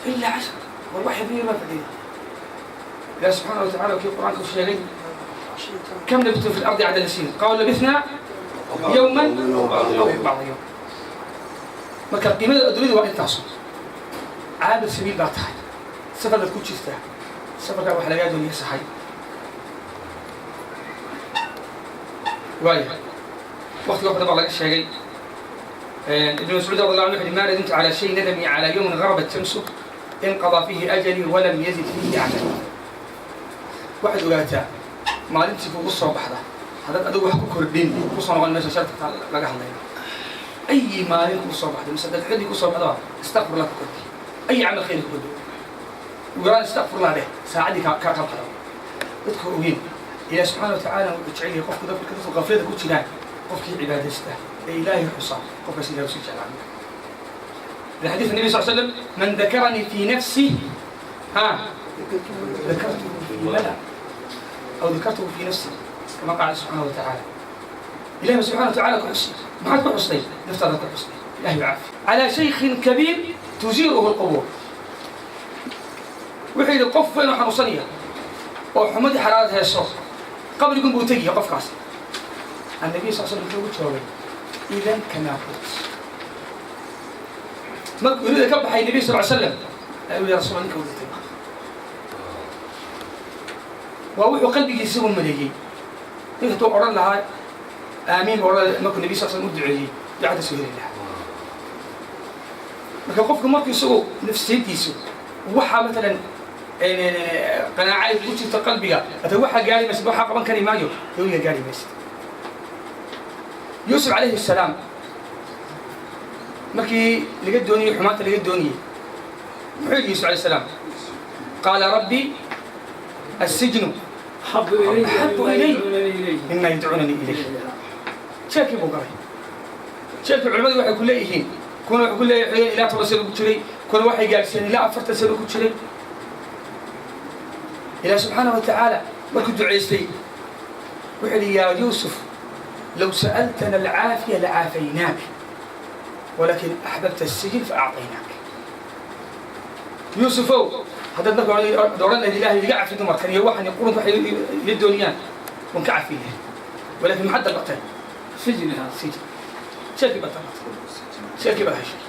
Ilaa 10 war wax yar baa fadhiya. Ilaah subxaana wa tacala kii Qur-aanka u sheegay: كم لبثتم في الأرض عدد سنين؟ قالوا لبثنا يوما أو بعض يوم. Marka qiimada adduunyada waa intaasu. Caabir sabiil baa tahay, safar baad ku jirtaa, safarkaa waxa lagaa doonaya sahay. Waaya, waqtiga wax badan baa laga sheegay. Ibn Mascuud radi Allah anhu wuxu: ما ندمت على شيء ندمي على يوم غربت شمسه انقضى فيه أجلي ولم يزد فيه عملي. Waxaad ogaataa maalintii kugu soo baxda haddaad adigu wax ku kordhin kusoo noqon meesha sharta laga hadlayo. Ay maalin kugu soo baxda mise haddaad xilli kusoo baxdaba, astaqfirullah ku kordhi, ay camal khayr ku kordhi, ugu yaraan astaqfirullah dheh saacaddii kaa ka baxda. Dadka ogeyn, Ilaah subxaana watacaala wuxuu jecel yahay qofku dadku qaflada ku jiraan, qofkii cibaadaysta ee Ilaahay xusa, qofkaas Ilahay usii jeclaan. لحديث النبي صلى الله عليه وسلم: من ذكرني في نفسي ها ذكرته في الملأ أو ذكرته في نفسي، كما قال سبحانه وتعالى. إلهي سبحانه وتعالى كحسي ما حد كحسي نفترض كحسي إلهي يعافي. على شيخ كبير تزيره القبور. Wuxuu yidhi qof weyn oo xanuunsanaya oo xumadii xaraarad heeso, qabrigun buu tegiya qofkaas. النبي صلى الله عليه وسلم wuxuu ugu jawaabay: إذن كما قلت. Markuu irida ka baxay nabiy sal slam ayuu: Ya Rasuul, ninka wada tegay waa wuxuu qalbigiisa u maleeyey. Nin hadduu odhan lahaa aamiin buu odhan markuu nabi sal slam u duceeyey, ducada soo heli lahaa. Marka qofku markuu isagu nafsiyadiisu waxaa matalan qanaaca ay ku jirto qalbiga, hata waxaa gaari maysid, waxaa qaban kari maayo, dawliga gaari maysid. Yuusuf calayhi salaam markii laga doonayey xumaanta laga doonayey, muxuu yidhi Yusuf alayhi salaam? قال رب السجن أحب إلي أحب مما إلي يدعونني إليه. مما يدعونني إليه. Jeelkii buu galay. Jeelkii culimmadu waxay ku leeyihiin, kuna waxay ku leeyihiin ilaa 10 sano ku jiray, kuna waxay gaadhsiiyeen ilaa 40 sano ku jiray. Ilaah subxaana wa tacaala markuu ducaystay wuxuu yidhi: يا يوسف لو سألتنا العافية لعافيناك ولكن أحببت السجن فأعطيناك. Yuusufow, haddaad marka odhan lahayd Ilahay iga cafi dumarkan iyo waxan iyo qurunka waxay ila dooniyaan, waan ka cafi lahay, ولكن maxaad dalbatay? سجنها. سجن. Jeelkii baad dalbatay, jeelkii baad heshay.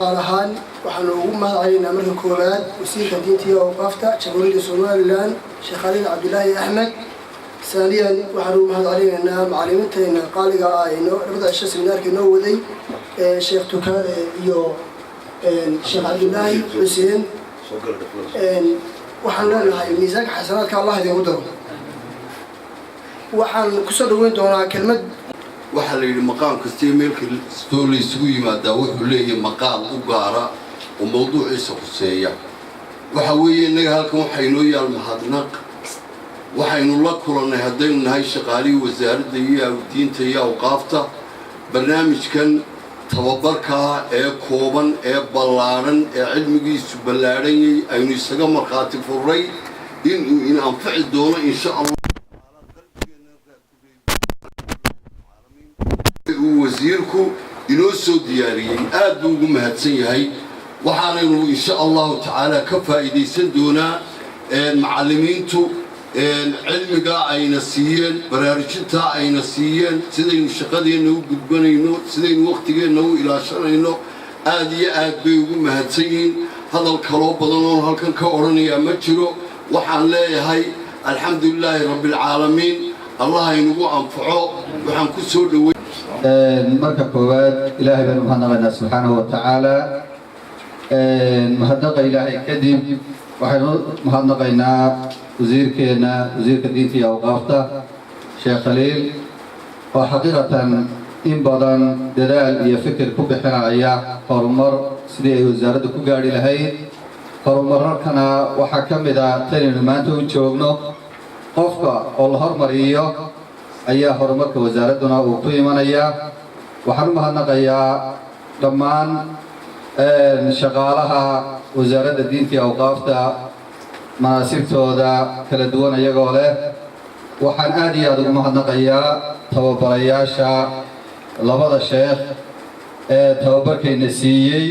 Qaal ahaan waxaanu ugu mahadcelinaynaa marka koowaad wasiirka diinta iyo awqaafta Jamhuuriyadda Somaliland, Sheekh Khaliil Cabdilaahi Axmed. ثانيا waxaanu ugu mahadcelinaynaa macalimiinteena qaaliga ah ee noo labada cisho seminaarka inoo waday, Sheekh Tukaale iyo Sheekh Cabdilaahi Xuseen. Waxaan leenahay miisaanka xasanaadka Allah idinku daro. Waxaan kusoo dhaweyn doonaa kelmad. Waxaa la yidhi maqaam kastaiyo meel kastoo la isugu yimaadaa wuxuu leeyahay maqaal u gaara oo mawduuciisa khuseeya. Waxa weeye innaga halkan waxaa inoo yaal mahadnaq. Waxaynu la kulannay haddaynu nahay shaqaalihii wasaaradda iyo diinta iyo awqaafta barnaamijkan tababarkaa ee kooban ee ballaadhan ee cilmigiisu ballaadhanyay, aynu isaga markhaati furray inuu ina anfici doono insha Allah uu wasiirku inoo soo diyaariyey. Aad buu ugu mahadsan yahay. Waxaanaynu insha Allahu tacaala ka faa'iidaysan doonaa macallimiintu cilmigaa ayna siiyeen, baraarujintaa ayna siiyeen, sidaynu shaqadeenna u gudbanayno, sidaynu wakhtigeenna u ilaashanayno. Aad iyo aad bay ugu mahadsan yihiin. Hadal kaloo badan oon halkan ka odhanayaa ma jiro. Waxaan leeyahay alxamdu lilaahi rabbialcaalamiin, Allah aynugu anfaco. Waxaan ku soo dhowey Marka koowaad Ilaahay baynu mahadnaqaynaa subxaanahu wa tacaala. Mahadnaqa Ilaahay kadib waxaynu mahadnaqaynaa wasiirkeenna, wasiirka diinta iyo awqaafta, Sheekh Khaliil, oo xaqiiqatan in badan dadaal iyo fikir ku bixinaya horumar sidii ay wasaaraddu ku gaadhi lahayd. Horumararkana waxaa ka mid a tanaynu maanta u joogno. Qofka oo la hormariyo ayaa horumarka wasaaradduna uu ku imanayaa. Waxaan u mahadnaqayaa dhammaan shaqaalaha wasaaradda diinta iyo awqaafta manaasibtooda kala duwan iyagoo leh. Waxaan aad iyo aad ugu mahadnaqayaa tababarayaasha labada sheekh ee tababarkayna siiyey.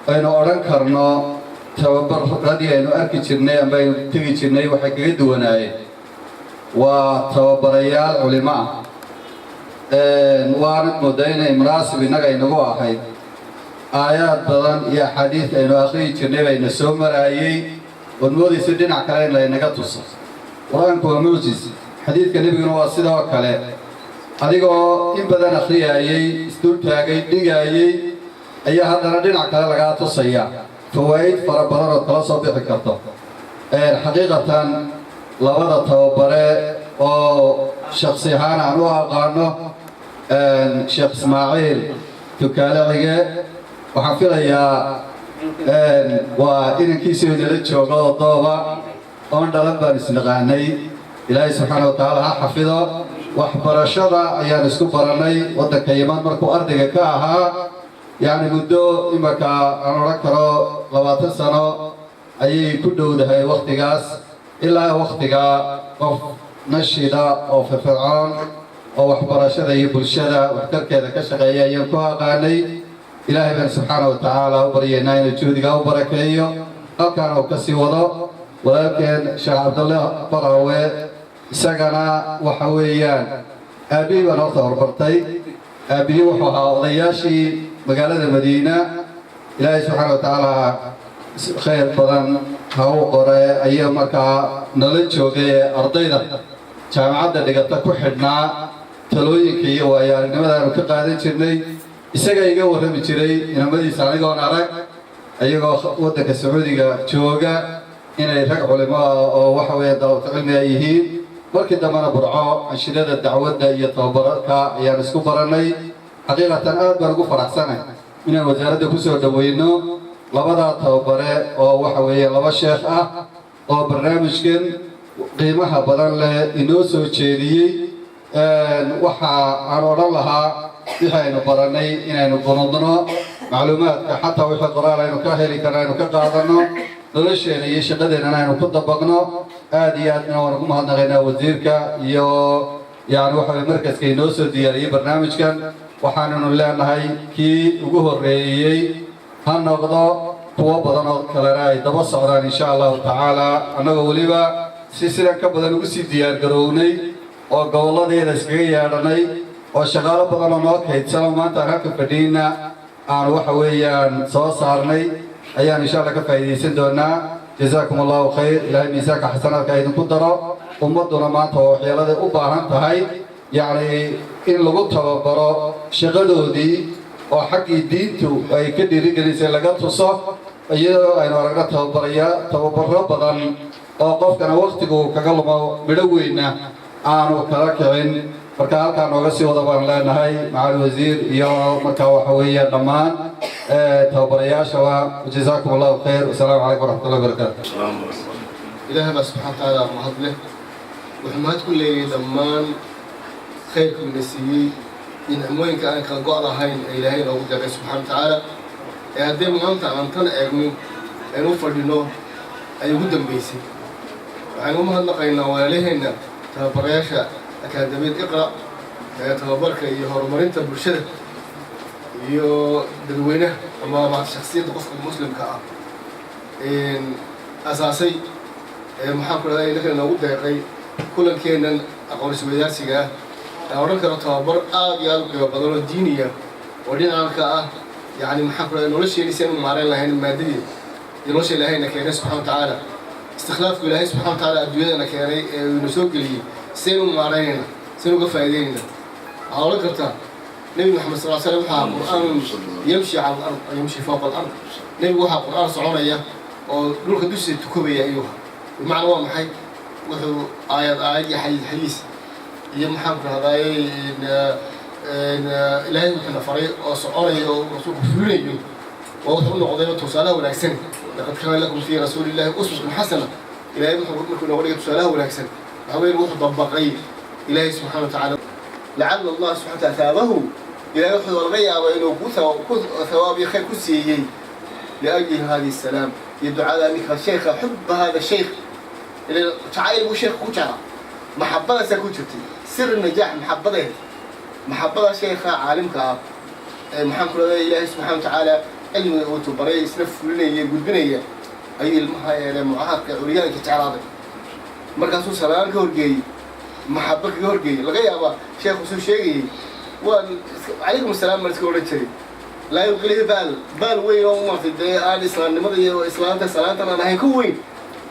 Aynu odhan karno tababaradii aynu arki jirnay amba aynu tegi jirnay waxay kaga duwanaayeen waa tababarayaal culimo ah. Waanad moodaa inay munaasib innaga inagu ahayd. Aayaad badan iyo axaadiis aynu akhriyi jirnay bayna soo maraayey ood moodaysa dhinac kale in laynaga tuso. Qur-aanku waa mucjis, xadiidka nebiguna waa sidoo kale. Adigoo in badan akhriyaayey, isdultaagay, dhigaayey, ayaa haddana dhinac kale lagaa tusaya fawaa'id fara badan ood kala soo bixi karto. Xaqiiqatan labada tababare oo shaksi ahaan aan u aqaano, Sheekh Ismaaciil Tukaale Cige, waxaan filayaa waa inankiisii inala jooga oo dooba oon dhalan baan isnaqaanay. Ilaahay subxaana wa tacaala ha xafido. Waxbarashada ayaan isku barannay waddanka Yaman markuu ardayga ka ahaa, yacni muddo imaka aan odhan karo 20 sano ayay ku dhowdahay wakhtigaas. Ilaa wakhtigaa qof nashida oo firfircoon oo waxbarashada iyo bulshada waxtarkeeda ka shaqeeya ayaan ku aqaanay. Ilaahay baan subxaana wa tacaala u baryaynaa inuu juhdigaa u barakeeyo, halkaana uu ka sii wado. Walaalkeen Sheekh Cabdalle Baraawe isagana waxa weeyaan aabbihii baan horta horbartay. Aabbihii wuxuu ahaa odayaashii magaalada Madiina, Ilaahay subxaana wa tacaala khayr badan ha u qore, ayaa markaa nala joogay ee ardayda jaamacadda dhigata ku xidhnaa. Talooyinka iyo waayo aragnimadaanu ka qaadan jirnay. Isaga iga warrami jiray inamadiisa anigoon arag, ayagoo waddanka Sacuudiga jooga, inay rag culimo ah oo waxa weeye dalabta cilmi ay yihiin. Markii dambena Burco anshidada dacwadda iyo tababarka ayaan isku barannay. Xaqiiqatan aad baan ugu faraxsanay inaan wasaaradda ku soo dhoweyno labadaa tababare oo waxa weeye laba sheekh ah oo barnaamijkan qiimaha badan leh inoo soo jeediyey. Waxa aan odhan lahaa wixii aynu barannay inaynu gunudno, macluumaadka xataa wixii qoraal aynu ka heli karno aynu ka qaadanno, nolosheena iyo shaqadeennana aynu ku dabaqno. Aad iyo aadna waan ugu mahadnaqaynaa wasiirka iyo yani waxa weye markaska inoo soo diyaariyey barnaamijkan. Waxaannu leenahay kii ugu horreeyey ha noqdo, kuwo badan oo kalena ay daba socdaan insha Allahu tacaala, annagoo weliba si sidan ka badan ugu sii diyaargarownay oo gobolladeeda iskaga yeedhanay oo shaqaalo badan oo noo kaydsan oo maanta aan halka fadhiina aan waxa weeyaan soo saarnay ayaan insha Allah ka faa'iidaysan doonaa. Jazaakum Allahu khayr. Ilaahay miisaanka xasanaadka idinku daro. Ummadduna maanta waa waxyeeladay u baahan tahay, yacni in lagu tababaro shaqadoodii oo xaggii diintu ay ka dhiirigelisay laga tuso, iyadoo aynu aragno tababaraya tababaro badan oo qofkana wakhtigu kaga lumo, midho weynna aanu kala kicin. Marka halkaa nooga sii wada baan leenahay macal wasiir iyo markaa waxa weeye dhammaan tababarayaashaba. Jazaakum Allahu khayr. Wasalaamu calaykum waraxmatullahi wabarakaatu. Ilaahay baa subxana watacaala mahad leh. Wuxuu mahad ku leeyahay dhammaan khayrkuu ina siiyey iyo nicmooyinka aan kala go' lahayn ee Ilaahay noogu deeqay subxana wa tacaala, ee haddii maanta aan tan eegno aynu u fadhino ay ugu dambaysay. Waxaynu u mahadnaqaynaa walaalaheenna tababarayaasha Akaadamiyad Iqra ee tababarka iyo horumarinta bulshada iyo dadweynaha ama shaksiyadda qofka muslimka ah asaasay ee maxaan ku dhahday innaka noogu deeqay kulankeennan aqoon isweydaarsiga ah. Aan odhan karo tababar aad iyo aad u qiimo badan oo diiniya oo dhinacanka ah, yacni maxaan ku dhahday nolosheeni si aynu maareyn lahayn maadadii iyo nolosha Ilaahayna keenay subxana wa tacaala, istikhlaafku Ilaahay subxana wa tacaala adduunyadana keenay ee uu ina soo geliyey, sidaynu maareynayna, sidaynu uga faa'iideynayna. Waxaad odhan kartaa Nebi Maxamed sal slam waxaa qur'aan yamshi cala alard, yamshi fawqa alard. Nebigu waxaa qur'aan soconaya oo dhulka dushiisa tukubaya ayuu ahaa. Bimacna waa maxay? Wuxuu aayad aayad iyo xadiis xadiis iyo maxaan ku rahdaayey Ilaahay wuxuuna faray oo soconaya oo rasuulku fulinayo oo wuxuu u noqday tusaalaha wanaagsan. Laqad kaana lakum fii rasuulillahi uswatun xasana. Ilaahay wuxuu markuu nooga dhigay tusaalaha wanaagsan waxa weeye wuxuu dabaqay Ilaahay subxana wa tacaala. Lacala Allah subxana wa taala thaabahu. Ilaahay wuxuu laga yaabaa inuu ku thawaab iyo khayr ku siiyey liajli hadihi salaam iyo ducada ninka sheekha. Xuba hada sheikh, jacayl buu sheekha ku jeclaa, maxabadaasaa ku jirtay sir najaax, maxabadeed, maxabada sheekha caalimka ah ee maxaan ku leeyahay Ilaahay subxana wa tacaala. Cilmiga uu tubaray isna fulinaya, gudbinaya, ayuu ilmaha yeelay mucaadka curyaanka jeclaaday. Markaasuu salaan ka horgeeyey, maxaba kaga horgeeyey. Laga yaabaa sheekhu suu sheegayey, waan calaykum asalaam baan iska odhan jiray. Laa yulqilihi baal, baal weyn oo maartay dee aan islaamnimada iyo islaanta salaantan aan ahayn ka weyn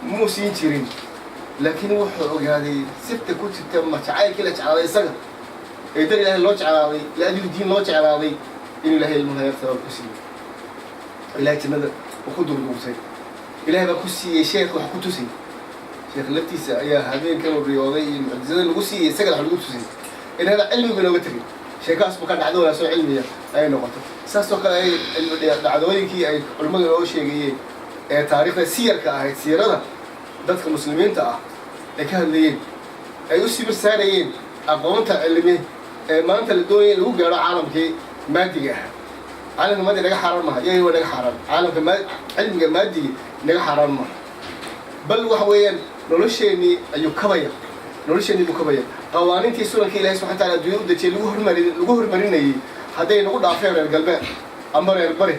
muu siin jirin. Laakiin wuxuu ogaaday sirta ku jirta, ma jacaylkii la jeclaaday isaga ee dar Ilaahay loo jeclaaday, laajli diin loo jeclaaday, inuu Ilahay ilmaha yar sabab ku siiyey. Ilahay jannada uu ku durduurtay, Ilahay baa ku siiyey. Sheekh wax ku tusay, sheekh laftiisa ayaa habeenkan uu riyooday iyo mucjizada lagu siiyey isagana wax lagu tusay in hada cilmigu inooga tegay. Sheekaas buu ka dhacdo wanaagsan cilmiya ay noqotay. Saas oo kale ay cilmi dhacdooyinkii ay culimmadu inoo sheegayeen ee taariikhda siyarka ahayd, siirada dadka muslimiinta ah ay ka hadlayeen, ay u sibir saarayeen aqoonta cilmi ee maanta la doonaya in lagu gaadho caalamkii maadiga ah. Caalamka maadiga naga xaaraan maha, iyaga waa naga xaaraan. Caalamka cilmiga maadiga naga xaaraan maha, bal waxa weeyaan nolosheenii ayuu kabaya, nolosheenii buu kabaya. Qawaaniintii sunanka Ilahay subxana wataala adduunya u dejiyay lagu horumarinayay hadday nagu dhaafeen reer galbeed ama reer bari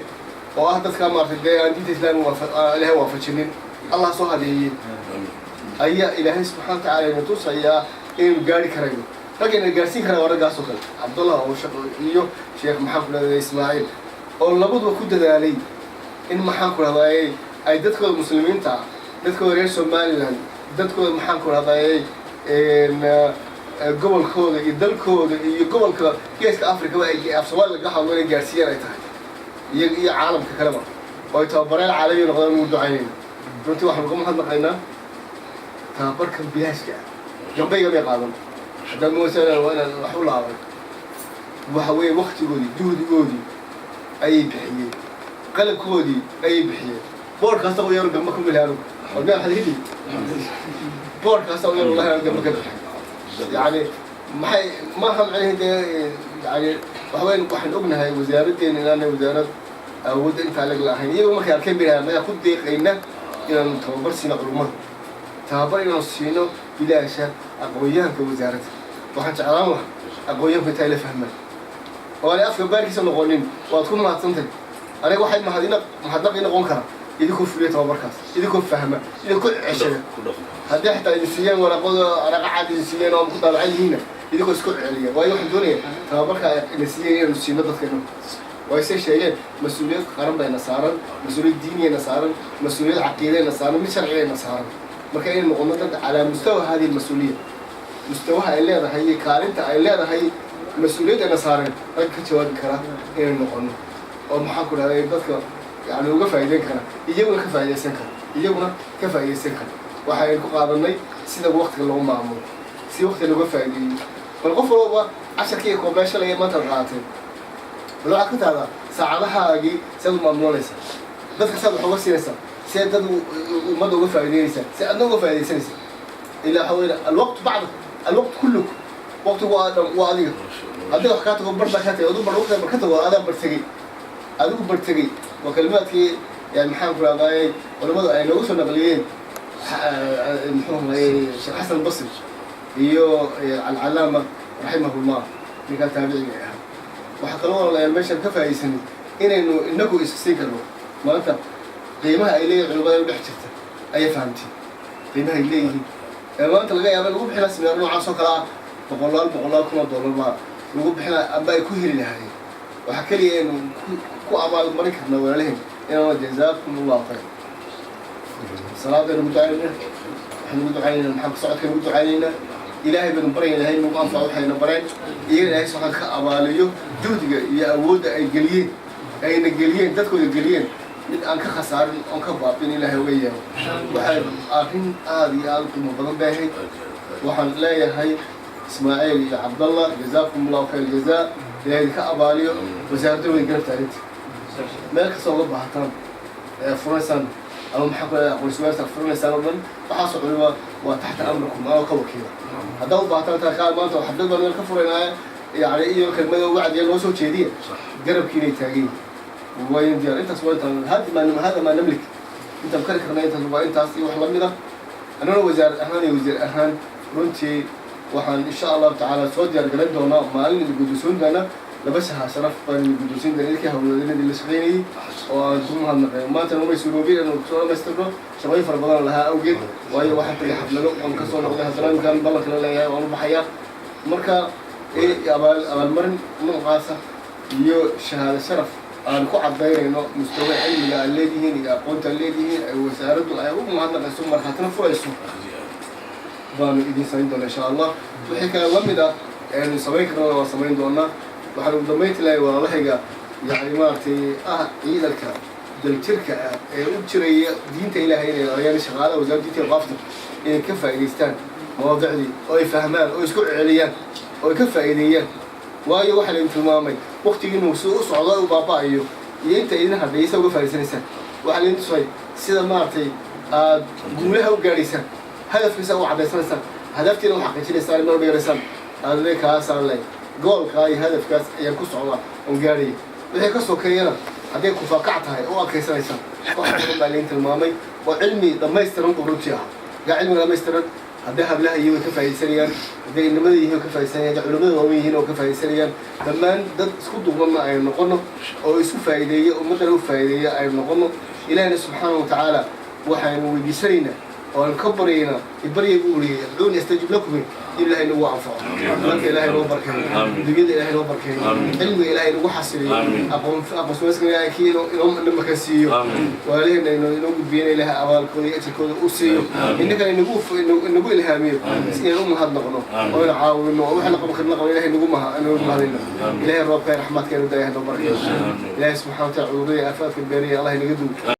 oo ah dadka maaragtay dee aan diinta islaamiga Ilahay waafajinin, Allah soo hadeeyey, ayaa Ilaahay subxana watacaala ina tusayaa inaynu gaari karayno. Raggayna gaarsiin karaa waa raggaas oo kale, Cabdullah oo shaq iyo sheekh, maxaan ku rahday, Ismaaciil, oo labaduba ku dadaalay in, maxaan ku rahdaayey, ay dadkooda muslimiinta ah, dadkooda reer Somaliland, dadkooda, maxaan ku rahdaayey, gobolkooda iyo dalkooda iyo gobolka Geeska Africaba ay af Soomaali laga hadlo inay gaarsiiyaan ay tahay, iyo caalamka kaleba, oo ay tababareel caalamiya noqdaan. Ugu ducaynayna runtii, waxaan uga mahadnaqaynaa tababarkan bilaashka ah. Gambayga may qaadan haddaad moodaysa waa inaan wax u laabay. Waxa weeye waktigoodii, juhdigoodii ayay bixiyeen, qalabkoodii ayay bixiyeen. Boorkaasa u yaro gamba ku milaano war miyaa waxaad iga dhigi boorkaasa u yar, wallahi aan gamba ka bixin. Yani maxay maaha macnaheed dee, yani waxa weyn waxaan ognahay wasaaraddeena inaanay wasaarad awoodda intaa leg lahayn. Iyagoo markay arkeen bay yidhahdaan, anagaa ku deeqayna inaanu tababar siino culummada, tababar inaanu siino bilaasha aqoon-yahanka wasaaradda. Waxaan jeclaan lahaa aqoon-yahanku intaa ila fahmaan oo aanay afka baarkiisa noqonin. Waad ku mahadsantahay. Aniga waxay mahadina mahadnaq ii noqon kara idinkoo fuliya tababarkaas, idinkoo fahma, idinkoo ceshada. Haddii xitaa idin siiyeen waraaqada, waraqa cad idin siiyeen oo ku daabacan yihiinna, idinkoo isku celiya. Waayo, waxaan doonaya tababarka ina siiyeen inaanu siino dadka inagu. Way se sheegeen, mas-uuliyad qaran bayna saaran, mas-uuliyad diiniyayna saaran, mas-uuliyad caqiidayna saaran, mid sharcigayna saaran. Marka inay noqono dad calaa mustawa hadihi lmas-uuliya, mustawaha ay leedahay iyo kaalinta ay leedahay mas-uuliyaddayna saareen, rag ka jawaabi kara inay noqono oo, maxaan ku dhahday, dadka yani uga faa'iideyn kara, iyaguna ka faa'iidaysan kara, iyaguna ka faa'iidaysan kara. Waxaynu ku qaadanay sida waqtiga loo maamulo, si waqtiga looga faa'iideeyo. Bal qof walba casharkii koobnaa shalay maanta ad qaadatay, bal waxaad ka tahdaa saacadahaagii siaad u maamulanaysaa, dadka siaad wax uga siinaysaa, see dad ummadda uga faa'iideynaysaa, si adna uga faa'iidaysanaysaa. Ilaa waxa weya alwaqtu bacda alwaqt kulluk, waqtigu waa dhan, waa adiga. Haddii wax kaa tago, bar baa kaa tagay, adu bar waqtiga bar ka tago, adaa bar tegey, adigu bar tegey. Waa kalimaadkii yani, maxaan ku rahdaayey, culamadu ay noogu soo naqliyeen, muxuu ahayey, Sheekh Xasan Basri iyo alcalaama raximahullah, ninkaa taabiciga ahaa. Waxaa kaloo, walaalayaal, meeshaan ka faa'iidaysanay inaynu inagu is siin karno maanta qiimaha ay leeyihin culimada u dhex jirta ayay fahamtay qiimaha ay leeyihiin ee maanta laga yaaba lagu bixinaa seminar noocaas oo kale ah boqolaal boqolaal kun oo dollar baa lagu bixinaa amba ay ku heli lahaayeen. Waxaa keliya aynu ku abaalmarin karnaa walaalaheen inaana jazaakum Allahu khayr. Salaadaynu ku ducaynaynaa, waxaynu ku ducaynaynaa, maxaan socodkaynu ku ducaynaynaa. Ilaahay baynu baryayna Ilahay nagu anfaco waxayna bareen, iyagana Ilahay subxaan ka abaaliyo juhdiga iyo awoodda ay geliyeen, ayna geliyeen, dadkooda geliyeen, mid aan ka khasaarin oon ka baabin Ilaahay uga yeelo. Waxay arrin aada iyo aada u qiimo badan bay ahayd. Waxaan leeyahay Ismaaciil iyo Cabdallah, jazaakum Allahu khayr jazaa. Ilahay idinka abaaliyo. Wasaaradda way garab taaganta, meel kasta uga baahataan ee furanaysaan ama, maxaa ku leeyahay, aqoonsiwaarta furanaysaan oo dhan, waxaasoo culima waa taxta amrikum, anoo ka wakiila. Haddaa u baahataan taa kaa maanta xaflad baan meel ka furaynaya yani iyo kelmada wacdiya noo soo jeediya, garabkiinay taagan yihin, wayn diyaar. Intaas waa intaan hadi maa hada maa namlik, intaan kari karnay intaas waa intaas iyo wax lamid ah. Annaguna wasaarad ahaan iyo wasiir ahaan runtii waxaan insha Allahu tacaala soo diyaar garan doonaa maalin idin guddoonsoon doonaa. Laba saha sharaf baan guddoonsiin doonaa ilkii hawlwadeenadii la shaqaynayay oo aan ku mahadnaqay. Maanta numay suuroobin inuu soo dhamaystirno shaqooyin fara badan lahaa awgeed, waayo waxaan tagay xaflado, waan kasoo noqday, haddana imkaan ballanka la leeyahay waan u baxayaa. Marka abaalmarin noocaasa iyo shahaado sharaf aan ku cadaynayno mustawa cilmiga aad leedihiin iyo aqoonta aad leedihiin, ay wasaaraddu ay u mahadnaqayso, markhaatina furayso, baanu idin samayn doonaa, insha Allah. Wixii kale la mid ah aynu samayn karnana waan samayn doonaa. Waxaan ugu dambaynti lahay walaalahayga, yani maaragtay, ah ciidanka daljirka ah ee u jiraya diinta Ilaahay inay ilaaliyaan, shaqaalaha wasaaradda diinta iyo awqaafta, inay ka faa'iidaystaan mawaadicdii oo ay fahmaan oo isku celceliyaan oo ay ka faa'iideeyaan, waayo waxaa laydin tilmaamay waqtigiinu siduu u socdo u baaba'ayo iyo inta idin hadhaysa uga faa'iidaysanaysaan. Waxaa laydin tusay sida maaragtay aad guulaha u gaadhaysaan, hadafkiisa u cadaysanaysaan, hadaftiina u xaqiijinaysaan, meel u dhiganaysaan. Aad le kaasaan leh goolkaa iyo hadafkaas ayaan ku socdaa oon gaadhaya, wixii ka sokeeyana hadday kufaakac tahay u adkaysanaysaan. Wax badan baa laydin tilmaamay oo cilmi dhammaystiran buu runtii ahaa. Gaa cilmiga dhammaystiran hadday hablaha yihiin way ka faa'iidaysanayaan, hadday inamada yihiin way ka faa'iidaysanayaan, hadday culimada waaweyn yihiin oo ka faa'iidaysanayaan. Dhammaan dad isku duubanna aynu noqono oo isu faa'iideeya, ummaddana u faa'iideeya aynu noqono. Ilaahina subxaana wa tacaala waxaynu weydiisanaynaa oo aan ka baryaynaa, ibarya buu uriyay, ادعوني أستجب لكم, in Ilaahay nagu anfaco, dalka Ilaahay noo barkeeyo, dunyada Ilaahay noo barkeeyo, cilmiga Ilaahay nagu xasiliyo, aqoon aqoonsumayska Ilaahay kii inoo namaka siiyo, walaalaheena inoo gudbiyana Ilaahay abaalkooda iyo ajarkooda u siiyo, innagana inagu ilhaamiyo si inaan u mahadnaqno oo ina caawino oo waxa la qaban karna qaban. Ilaahay nagu mahadino. Ilaahay roobka iyo raxmaadka inuu daayahay noo barkeeyo. Ilaahay subxana wa taala cudurrada iyo aafaadka beeriya Allah inaga duwo.